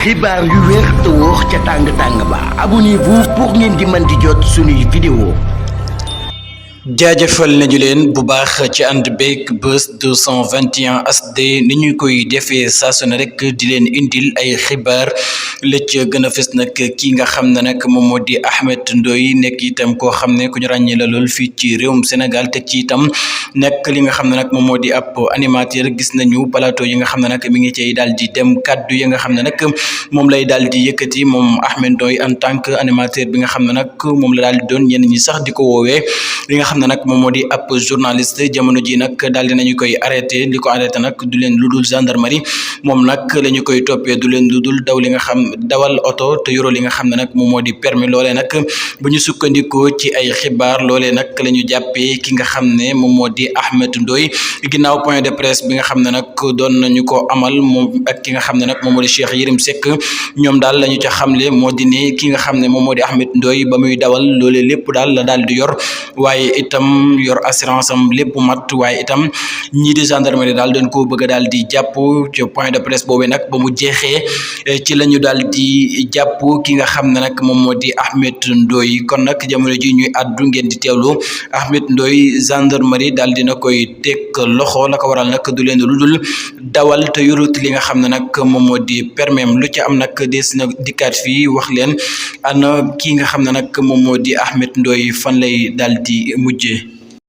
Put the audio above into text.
xibaar yu wér te wóor ca tàng ba abonnez-vous pour ngeen di mën di jot suñuy vidéo. jaajëfal nañu leen bu baax ci ànd beeg Buzz 221 HD ni ñu koy defee saa su ne rek di leen indil ay xibaar la ca gën a fës nag ki nga xam ne nag moom moo di Ahmed Ndoye nekk itam koo xam ne ku ñu ràññee la lool fii ci réewum Sénégal te ci itam nekk li nga xam ne nag moom moo di ab animateur gis nañu plateau yi nga xam ne nag mi ngi cay daal di dem kaddu yi nga xam ne nag moom lay daal di yëkkati moom Ahmed Ndoye en tant que animateur bi nga xam ne nag moom la daal di doon ñenn ñi sax di ko woowee li nga xam ne nag moom moo di ab journaliste jamono ji nag daal di nañu koy arrêté li ko arrêté nag du leen lu dul gendarmerie moom nag la ñu koy toppee du leen lu dul daw li nga xam dawal oto te yoroo li nga xam ne nag moom moo di permis loolee nag bu ñu sukkandikoo ci ay xibaar loolee nag la ñu jàppee ki nga xam ne moom moo di Ahmed Ndoye ginnaaw point de presse bi nga xam ne nag doon nañu ko amal moom ak ki nga xam ne nag moom moo di Cheikh Yérim Seck ñoom daal la ñu ca xamle moo di ne ki nga xam ne moom moo di Ahmed Ndoye ba muy dawal loolee lépp daal la daal di yor waaye itam yor assurance am lépp mat waaye itam ñii di gendarmerie daal dañ koo bëgg a daal di jàpp ci point de presse boobee nag ba mu jeexee ci la ñu daal di jàpp ki nga xam ne nag moom moo di Ahmed Ndoye kon nag jamono ji ñuy àddu ngeen di teewlu Ahmed Ndoye gendarmerie daal dina koy teg loxo la ko waral nag du leen lu dul dawal te yorut li nga xam ne nag moom moo di permis lu ci am nag des na dikkaat fii wax leen ana ki nga xam ne nag moom moo di Ahmed Ndoye fan lay daal di mujjee.